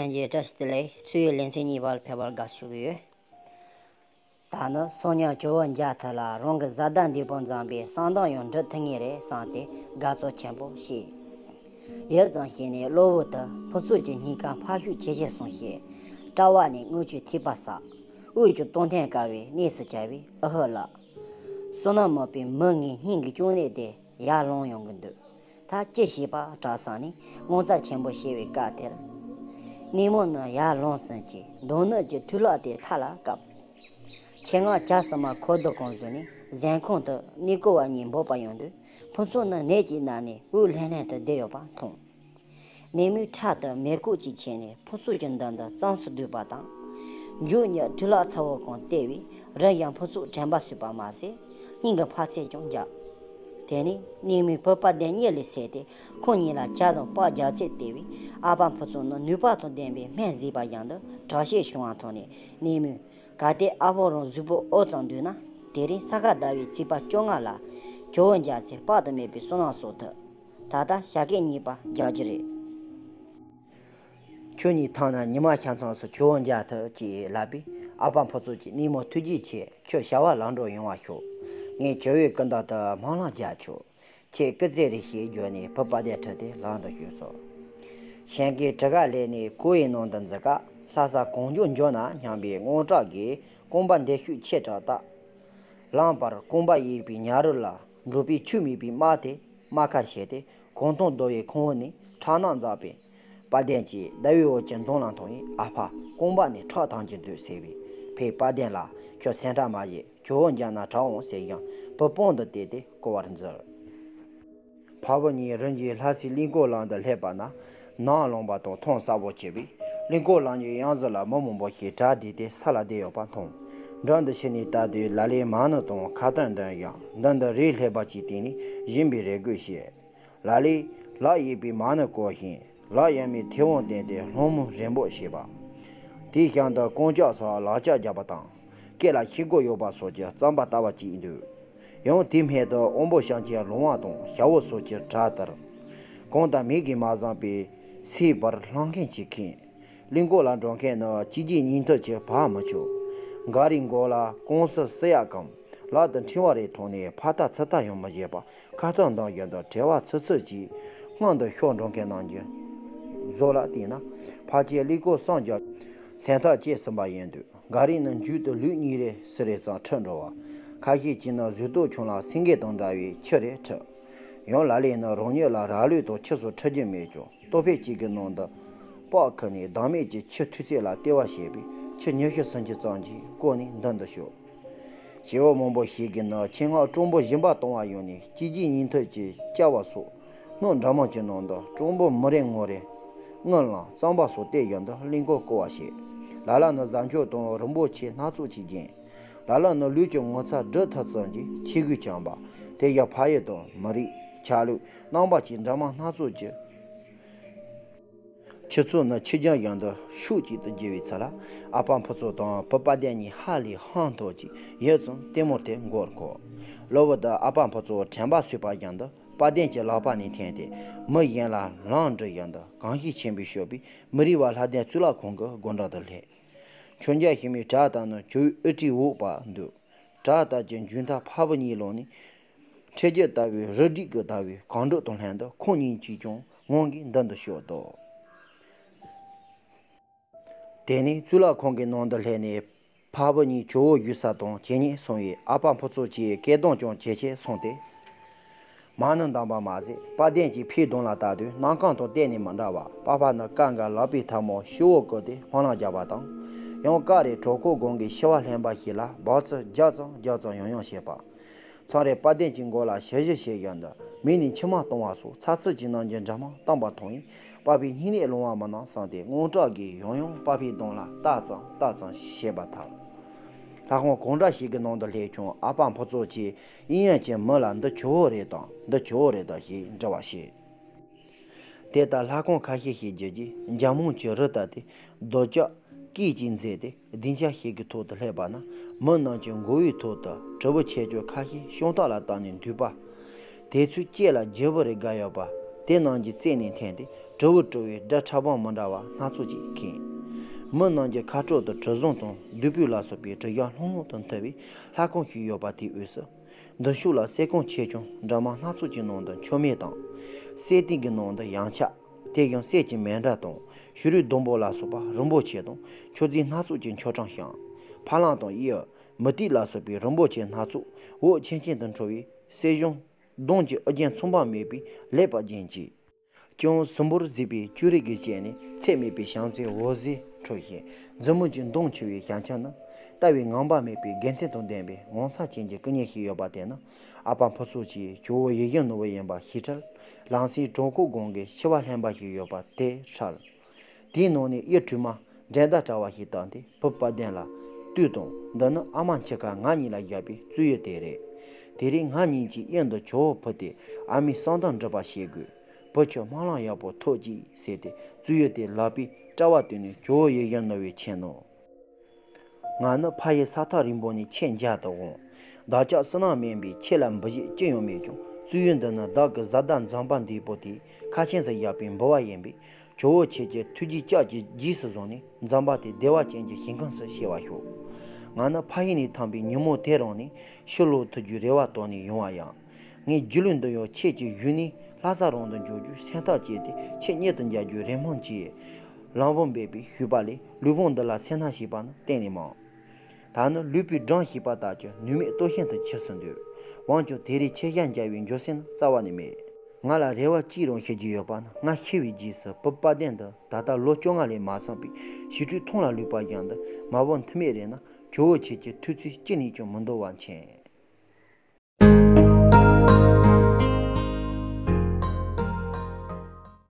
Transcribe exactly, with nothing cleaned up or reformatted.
ལྷན་རྒྱས་བཀྲ་ཤིས་བདེ་ལེགས། ཚུར་ཡི་ལེ་ཚན་གཉིས་པར་ཕེབས་པར་དགའ་བསུ་ཞུ་གི་ཡོད། ད་ནི་སོ་ཉག་ཇོ་བོ་མཇལ་ཐུབ་ལ་རང་གི་བཟའ་ཟླ་འདས་པོ་མཛངས་པའི་གསང་གཏམ་ཡང་འབྲི་ཐུབ་ངེས་རེད་བསམ་སྟེ་དགའ་ཚོར་ཆེན་པོ་སྐྱེས། ཡུད་ཙམ་ཞིག་ནས་གློ་བུར་དུ་ཕུན་ཚོགས་ཀྱི་སྙིང་ག་འཕར་ཤུགས་ཇེ་ཆེར་སོང་ཞིང་། དཔྲལ་བ་ནས་རྔུལ་ཆུའི་ཐིགས་པ་ཟག། དབུགས་ཀྱི་གཏོང་ཐེངས་དཀའ་བའི་གནས་སུ་གྱར་བའི་ཨ་ཧུ་ལགས། བསོད་ནམས་མོད་པའི་མི་ངའི་སྙིང་གི་ཅུང་ནད་དེ་ཡར་ལངས་ཡོང་གི་འདུག་ད་ཅི་བྱེད་པ་དྲག་བསམ་ནས་ངོ་མཚར་ཆེན་པོ་སྐྱེ་བའི་སྐབས་དེར། ནད་མུག་ནི་ཡར་ལངས་ཟིན་གྱི་མདོག་ནག་གི་ཐུག་ལག་དེ་མཐའ་ལ་བཀབ། ཆེད་མངགས་བྱ་ཟ་མ་ཁོ་རྡོ་གང་བཟོས་ནས་གཟན་ཁང་དུ་ནད་གོ་བ་གཉིས་འབོ་བར་ཡོང་དུས། ཕུན་ཚོགས་ནི་ནད་ཀྱིས་མནར་ནས་དབུགས་ལྷན་ལྷན་དུ་བསྡད་ཡོད་པ་མཐོང་། ནད་མུག་ཕྲག་ཏུ་མེ་ཁོག་ཅིག་ཁྱེར་ནས་ཕུན་ཚོགས་ཀྱི་མདུན་དུ་གཙང་སུ་སྡོད་པ་དང་། མགྱོགས་ཉིད་ཐུག་ལག་ཚ་བོ་གང་སྟེར་བས་རིམ་བཞིན་ཕུན་ཚོགས་དྲན་པ་གསོས་པ་མ་ཟད་སྙིང་གི་འཕར་ཚད་ཀྱང་འཇགས། དེ་ནས་ནད་མུག་བུ་དཔལ་ལྡན་གཉིད་ལས་སད་དེ་ཁོང་གཉིས་ལ་ཇ་དང་སྤགས་རྒྱགས་ཚད་སྟེར་བས་ཨ་ཕ་ཕུན་ཚོགས་ནི་ནུས་པ་དང་ལྡན་པའི་སྨན་བཟས་པ་བཞིན་དུ་དྲག་སྐྱེད་བྱུང་བ་མཐོང་ནས། ནད་མུག་གལ་ཏེ་ཨ་ཕ་རང་གཟུགས་པོ་ཨོ་ཙམ་འདུག་ན། དེ་རིང་ས་ག་ཟླ་བའི་ཚེས་པ་བཅོ་ལྔ་ལ་ཇོ་བོ་མཇལ་ཚེ་དཔག་ཏུ་མེད་པའི་བསོད་ནམས་གསོག་ཐུབ། ད་ལྟ་ཞག་སྐད་གཉིས་པ་རྒྱག་རྒྱུ་རེད། ཁྱོད་གཉིས་ཐང་ན་ཉི་མ་ཤར་མཚམས་སུ་ཇོ་བོ་མཇལ་ཐུབ་ཅེས་ལབ་པས་ཨ་ཕ་ཕུན་ཚོགས་ཀྱིས་ནད་མུག་ཐུགས་རྗེ་ཆེ། ཁྱོད་བྱ་བ་ལམ་འགྲོ་ཡོང་བར་ཤོག་ངས་ཇོ་བོའི་སྐུ་མདུན་དུ་སྨོན་ལམ་རྒྱག་ཆོག་ཁྱེད་སྐུ་ཚེ་རིང་ཞེས་བརྗོད་ནས་བུ་དཔལ་ལྡན་ཁྲིད་དེ་ལམ་དུ་བྱོན་སོང་། ཞིང་གི་གྲུ་ཁ་ལས་ནས་ཀོ་ཡི་ནང་དུ་འཛུལ་སྐབས་ལྷ་ས་གངས་ལྗོངས་འབྱོར་ན་སྙམ་པའི་དངངས་སྐྲག་གིས་རྐང་པ་འདེགས་ཤུགས་ཆེ་དྲགས་བཏང་། ལམ་བར་རྐང་པ་གཡས་པའི་ཉ་རོ་ལ་འབྲོག་པའི་ཆུ་མིད་པའི་དམག་དེ་དམག་ཁ་བྱས་ཏེ་གངས་ཐང་རྡོ་བའི་ཁང་བུ་ནས་ཁྲག་སྣ་འཛག་པས། དཔལ་ལྡན་གྱིས་ཟླ་བའི་འོད་ཀྱི་མདུན་ལ་མཐོང་བས་ཨ་ཕ་རྐང་པ་ནས་ཁྲག་ཐོན་གྱི་འདུག་ཟེར་བས། ཕས་དཔལ་ལྡན་ལ་ཁྱོད་སེམས་ཁྲལ་མ་བྱེད། ཇོ་བོ་མཇལ་ན་དྲག་འོང་ཟེར་ཡང་བུ་དཔང་དུ་བལྟས་ཏེ་བསྐོར་བར་འཛུལ། ཕ་བུ་གཉིས་རིམ་གྱིས་ལྷ་སའི་གླིང་སྐོར་ལམ་དུ་སླེབས་པ་ན་ནམ་ལངས་པ་དང་ཐང་གསལ་པོ་བྱས་པས་གླིང་སྐོར་ལམ་གྱི་གཡང་གཟར་ལ་མི་མང་པོ་ཞིག་གྲ་སྒྲིག་སྟེ་ས་ལ་བསྡད་ཡོད་པ་མཐོང་། འགྲམ་དུ་ཕྱིན་ནས་བལྟ་དུས་ལ་ལས་མ་ཎི་དང་ཁ་ཏོན་འདོན་ཡང་མདུན་དུ་རས་ལྷས་པ་ཅིག་བཏིང་ནས་བཞེངས་པའི་རས་གོས་བྱས། ལ་ལས་ལག་གཡས་པས་མ་ཎི་བསྐོར་ཞིང་ལག་གཡོན་མས་མཐེ་བོང་བསྟན་ཏེ་ལྷ་མོ་རིང་པོ་བྱས་པ། དེའི་གཤམ་དུ་རྐང་ལྕགས་སོགས་ལག་ལྕགས་རྒྱག་པ་དང་། སྐེ་ལ་ཤེལ་སྒོ་གཡོགས་པ་སོགས་ཀྱི་རྩམ་པ་ལྟ་བུ་ཅིག་འདུག་ཡང་དེའི་སྨད་དུ་དབོན་པོ་ཞིང་ཆེན་ལོང་བ་དང་ཞྭ་བོ་སོགས་ཀྱི་གྲལ་ལྟར། གང་དང་མིག་གིས་མ་བཟུང་པའི་སའི་བར་ལྷམ་མཁན་གྱིས་ཁེངས། གླིང་སྐོར་ལ་འགྲོ་མཁན་ནི་གཅིག་རྗེས་གཉིས་མཐུད་ཀྱིས་བག་མི་ཆོད། མགར་རིགས་མགོ་ལ་རྐང་སུལ་སུ་ཡག་གམ། ལག་ཏུ་ཕྲེང་བ་རེ་ཐོགས་ནས་ཕར་ལྟ་ཚུར་ལྟ་ཡང་མི་བྱེད་པར་ཁ་ཐུག་འདང་བཞིན་དུ་བྲེལ་བ་ཚིག་ཚིག་གིས་སྔོན་དུ་ཤོག་འགྲོ་མཁན་རྣམས་ཀྱི་བཟོ་ལ་བལྟས་ན་ཕལ་ཆེར་གླིང་སྐོར་སུམ་བརྒྱ་ཟིན་ཐག་བཅད་ཟིན་པ་ཡིན་འདུག་མགར་རིགས་ནི་མཇུག་ཏུ་ལུག་གཉིས་རེ་སུ་རེ་ཙམ་ཁྲིད་འགྲོ་བ། ཁ་ཤས་ཀྱིས་ནི་གཟུགས་སྟོབས་ཆུང་ལ་སེང་གེ་དང་འདྲ་བའི་ཁྱི་རེ་ཁྲིད། ཡང་ལ་ལས་ནི་རང་ཉིད་ལ་ར་ལུག་དང་ཁྱི་སོགས་ཁྲིད་རྒྱུ་མེད་ཀྱང་ལྟོ་ཕད་གཅིག་གི་ནང་དུ་སྤགས་ཁུར་ནས་བདག་མེད་ཀྱི་ཁྱི་ཐུག་ཚད་ལ་ལྟེ་བ་བྱས་པའི་ཁྱི་ཉི་ཤུ་སུམ་ཅུ་ཙམ་གྱིས་བསྐོར་ནས་མདུན་དུ་ཤོག་བྱེའུ་མང་པོ་ཞིག་གིས་ནི་ཆེད་མངགས་སྤྲང་པོ་སྦྱིན་པ་གཏོང་བ་ཡོང་ནས་གཅིག་རྗེས་གཉིས་མཐུད་ཀྱིས་བཅར་བ་སོགས་སྣོད་འདྲ་མིན་གྱི་ནང་དུ་སྤྲང་པོ་མི་རེ་ངོ་རེ་དངུལ་ལང་རྩམ་པ་སོགས་སྟེར་བཞིན་དུ་གླིང་སྐོར་བསྐོར་བ་བྱེད། ལ་ལ་ནི་གཟའ་མཆོག་དང་རིན་པོ་ཆེ་སྣ་ཚོགས་ཀྱིས་བརྒྱན། ལ་ལ་ནི་ལུས་ཀྱི་ངོ་ཚ་སྒྲུབ་ཐབས་ཙམ་གྱིས་ཆས་གོས་བཅིངས་པ། དེ་བཞིན་ཕ་ཡུལ་དང་མི་རིགས་ཆ་ལུགས་རྣམ་པ་ཅན་འདྲ་མིན་སྣ་ཚོགས་ཀྱི་ཁྱུ་ཚོགས་ནི་ཆུ་རྒྱུན་བཞིན་དུ་ཤུགས་གཅིག་ཏུ་རྒྱུ་བའི་ཚུལ་ལ་ཨ་ཕ་ཕུན་ཚོགས་དང་བུ་དཔལ་ལྡན་གཉིས་ཧ་ལས་ཧང་འཐོར་གྱིས་ཡུད་ཙམ་ལྟད་མོར་དེ་མགོ་འཁོར། གློ་བུར་དུ་ཨ་ཕ་ཕུན་ཚོགས་དྲན་པ་གསོས་པ་བཞིན་དུ་དཔལ་ལྡན་གྱི་ལག་པ་ནས་འཐེན་ཏེ་མི་གཞན་ལ་ལམ་འདྲི་བཞིན་དུ་གོམས་གཤིས་ཆེན་པོས་ཤོད་པའི་མི་རིགས་པ་ལྷ་ལྡན་གཙུག་ལག་ཁང་གི་སྒོ་འགྲམ་དུ་སླེབས། མཆོད་མཇལ་ཞུ་མིའི་གྲལ་དང་ནི་ཇོ་བོའི་དབུ་ཁྲིད་འོག་པ་འདུག་གྲལ་ལྟར་གྱི་མཇུག་མཐའ་ཕ་བུ་གཉིས་ལངས་ནས། འཕྲེད་རྒྱུག་ལྟ་བུའི་རུ་སྒྲིག་གི་ལྟ་བའི་གང་འགྲོ་དང་ལྷན་དུ་ཁོང་གཉིས་ཀྱིས་ཀྱང་ངང་གིས་མདུན་དུ་ཤོག་ཏུ། དེ་ནས་གཙུག་ལག་ཁང་གི་ནང་དུ་སླེབས་ནས་ཕ་བུ་གཉིས་ཇོ་བོ་བཞུགས་ས་དང་ཇེ་ཉེ་སོང་བས་ཨ་ཕ་ཕུན་ཚོགས་ཀྱིས་སྐད་གདངས་ཀྱང་ཇེ་ཆེར་སོང་སྟེ། མ་ཎི་གདམས་པ་མ་ཟད་དཔལ་ལྡན་གྱི་ཕའི་གདོང་ལ་བལྟ་དུས་གནམ་གང་དང་གཏན་ནས་མི་འདྲ་བ། པ་ཕ་ནི་སྐབས་འགར་ལག་པའི་ཐལ་མོ་ཤོག་བུ་བཀོད་དེ་སྨོན་ལམ་རྒྱག་པ་དང་། ཡང་སྐབས་རེ་གྲོད་ཁོག་སྒང་གི་ཤི་བ་ལྷན་པ་ཞིག་ལ་འབག་རྩེད་རྒྱག་ཙམ་རྒྱག་ཙམ་ཡང་ཡང་བྱེད་པ། མཚམས་རེ་དཔལ་ལྡན་གྱི་མགོ་ལ་ཞབས་ཞུ་བྱེད་བཞིན་དུ་མིག་ནས་མཆི་མ་གཏོང་བ་སོགས་ཚ་ཚུལ་གྱི་རྣམ་འགྱུར་འདྲ་མིན་བསྟན་པ་མཐོང་བས་པ་ཕའི་སྙིང་ནད་སློང་བ་མིན་ནམ་བསམ་སྟེ་དངངས་སྐྲག་གིས་ཡང་ཡང་པ་ཕའི་གདོང་ལ་བལྟ་ཙམ་བལྟ་ཙམ་བྱེད་པར་ཐལ། ལྷ་ཁང་གང་འདྲ་ཞིག་གི་ནང་དུ་སླེབས་ཀྱང་ཨ་ཕ་ཕུན་ཚོགས་ཀྱིས་གཡས་གཡོན་གྱི་མི་ལ་འདི་ཇོ་བོ་རེད་དམ། འདི་ཇོ་བོ་རེད་དམ་ཞེས་འདྲི་བར་བྱེད། དེ་ལྟར་ལྷ་ཁང་ཁ་ཤས་ཤིག་བརྒྱུད་རྗེས་འཇའ་མང་གི་རི་ལྟ་སྟེ་རྡོ་ལྕགས་སྐས་ཅིག་འཛེགས་ཏེ་སྡིངས་ཆ་ཞིག་གི་ཐོག་ཏུ་སླེབས་པ་ན་མི་རྣམས་ཀྱིས་མགོ་བོའི་ཐོག་ཏུ་དྲིལ་བུ་ཆེ་ཆུང་ཁ་ཤས་ཤིང་ཐག་ལ་བཏགས་ནས་འདུག་པ། དེ་ཚོའི་ལྕེ་ལ་སྒྱེད་བུ་རེ་བསྒར་ཡོད་པ། དེ་རྣམས་ཀྱི་རྩེ་ནས་འཐེན་ཏེ་ དྲི་བུ་དྲི་བའི་སྒྲ་ཕྲ་བོ་མི་འདྲ་བ་སྣ་ཚོགས་ཅིག་མཁྱེན། མི་རྣམས་ཀྱི་ཁ་དྲོད་དུ་དྲི་བཟང་དང་བདུད་བོ་ལ་སོགས་པའི་དྲི་ཞིམ་ལྷང་ལྷང་དུ་འཐིབས་པའི་ལྷ་ཁང་ཞིག་ཡོད་པ་དེའི་དབུས་སུ། མདུན་ཕྱོགས་ལ་གསེར་ཁང་ཆེ་ཆུང་འདྲ་མིན་སྣ་ཚོགས་ཀྱི་ནང་དུ་མཆོད་མེ་དང་། གསེར་ཏིལ་གྱི་ནང་དུ་ཡང་ཆབ། དེ་བཞིན་གསེར་གྱི་མཎྜལ་དང་བྱུ་རུའི་སྡོང་པོ་ལ་སོགས་པ་རིན་པོ་ཆེ་དང་མཆོད་རྫས་སྣ་ཚོགས་ཀྱི་མཆོད་ཁྲིམས་བཤམས། ཕ་ལང་དང་གཡུ། མུ་ཏིག་ལ་སོགས་པའི་རིན་པོ་ཆེ་སྣ་ཚོགས་འོད་ཆེམ་ཆེམ་དུ་འཕྲོ་བའི་གསེར་གཞོང་། གདོང་གི་ཨུ་རྒྱན་མཚུངས་པ་མེད་པའི་ལེགས་པར་བརྒྱན་ཅིང་། ཅུང་སིམ་པོར་བརྩིགས་པའི་བྱུ་རུ་གི་ལྕེ་ནས་ཚད་མེད་པའི་བྱམས་བརྩེའི་འོད་ཟེར་འཕྲོ་ཞིང་མཛུབ་མོ་གཅིག་མདུང་མཆེ་བའི་ཞལ་ཆེམས་ནི། ལྟ་བའི་ངང་པ་མེད་པའི་དགེ་མཚན་དང་ལྡན་པའི་ངོ་མཚར་ཅན་གྱི་སྐུ་བརྙན་ཞིག་ཡོད་པ་དེ་ནི། ཨ་ཕ་ཕུན་ཚོགས་ཀྱི་ཇོ་བོ་ཡིད་བཞིན་ནོར་བུ་ཡིན་པ་ཤེས་འཕྲལ། ལམ་སེང་གྲོགས་པོ་སྒང་གི་ཤི་བ་ལྷན་པ་ཞིག་ཡོད་པ་དེ་འཕྲལ། དེའི་ནང་ནས་གཡུ་དྲི་མ་འགྲན་ཟླ་བྲལ་བ་ཞིག་བཏགས་ཏེ་བུ་དཔལ་ལྡན་ལ་གཏུགས་དང་། འདི་ནི་ཨ་མ་འཆི་ཁར་ང་གཉིས་ལ་བཞག་པའི་བཙུགས་ཡུལ་དེ་རེད། དེ་རིང་ང་གཉིས་ཀྱིས་གཡུ་འདི་ཇོ་བོར་ཕུལ་ཏེ་ཨ་མའི་གསང་གདམས་འགྲུབ་པ་བྱེད་དགོས། བུ་ཁྱོད་སྨོན་ལམ་ཡག་པོ་ཐོབ་ཅིག་ཟེར་ཏེ་བཙུགས་ཡུལ་དེ་ལག་པའི་དཔྲལ་བར་བཏོན་ནས་ཇོ་བོ་ཡིད་བཞིན་ནོར་བུར་མཆན་ནོ། ང་ནི་ཕ་ཡུལ་ས་ཐག་རིང་པོ་ནས་ཁྱེད་མཇལ་དུ་འོང་། བདག་ཅག་བསོད་ནམས་དམན་པས་ཁྱེད་ལ་འབུལ་བཞེས་ཅི་ཡང་མེད་ཀྱང་། བཙུགས་ཡུལ་འདི་ནི་བདག་གི་བཟའ་ཟླ་འཛམ་བུ་འདས་པོ་དེས་ཁ་ཆེམས་སུ་བཞག་པའི་འབུལ་བ་ཡིན་པས། ཇོ་བོ་ཁྱེད་ཀྱི་ཐུགས་རྗེ་ལྕགས་ཀྱུས་རྗེས་སུ་བཟུང་ནས་འཛམ་བུ་དེ་བདེ་བ་ཅན་གྱི་ཞིང་ཁམས་སུ་སྐྱེ་བར་ཤོག། ང་ནི་ཕ་ཡུལ་ནས་ཐོན་པའི་ཉིན་མོ་དེ་རང་ནས་ཕྱིར་ལོག་ཐུབ་རྒྱུའི་རེ་བ་བཏོན་ནས་ཡོང་བ་ཡིན། ངའི་སྒྱིད་ལུག་འདི་ཡང་ཁྱེད་ཀྱི་བཞུགས་གནས་ལྷ་ས་རང་དུ་འགྱུར་རྒྱུའི་སེམས་ཐག་བཅད་དེ་ཁྱེད་མཉམ་དུ་མཇལ་རྒྱུའི་རེ་སྨོན་གྱིས། ལམ་བུ་འབད་པའི་ཞུས་པ་ལས་ལུས་ཕུང་འདི་ལ་སེར་སྣ་སྐྱེས་པ་ནི་གཏན་ནས་མིན། ད་ནི་ལུས་པོའི་སྒྲ་ཞིག་པ་ལྟར་གྱི་ནུས་མེད་ལྟོགས་ཤིང་དུ་འཁྱེར་སོང་འདུག། འོན་ཀྱང་དེ་རིང་ཁྱེད་ཞལ་མཇལ་བའི་འགྱོད་སེམས་ནི་རྩ་བ་ནས་མེད། ང་ལ་རེ་བ་གཅིག་རང་བྱེད་རྒྱུ་ཡོད་པ་ནི། ང་ཤི་བའི་རྗེས་སུ་བུ་དཔལ་ལྡན་འདི་ད་ལྟ་ལོ་བཅོ་ལྔ་ལས་མ་སོན་པའི་ཞི་ཁྲོའི་ཐང་ལ་ལུས་པ་བཞིན་དུ་མ་བུ་འཐུས་མེད་རེ་ན་ཇོ་བོ་ཁྱེད་ཀྱི་ཐུགས་བརྩེ་ཅི་ནས་ཀྱང་མི་འདོར་བར་མཁྱེན།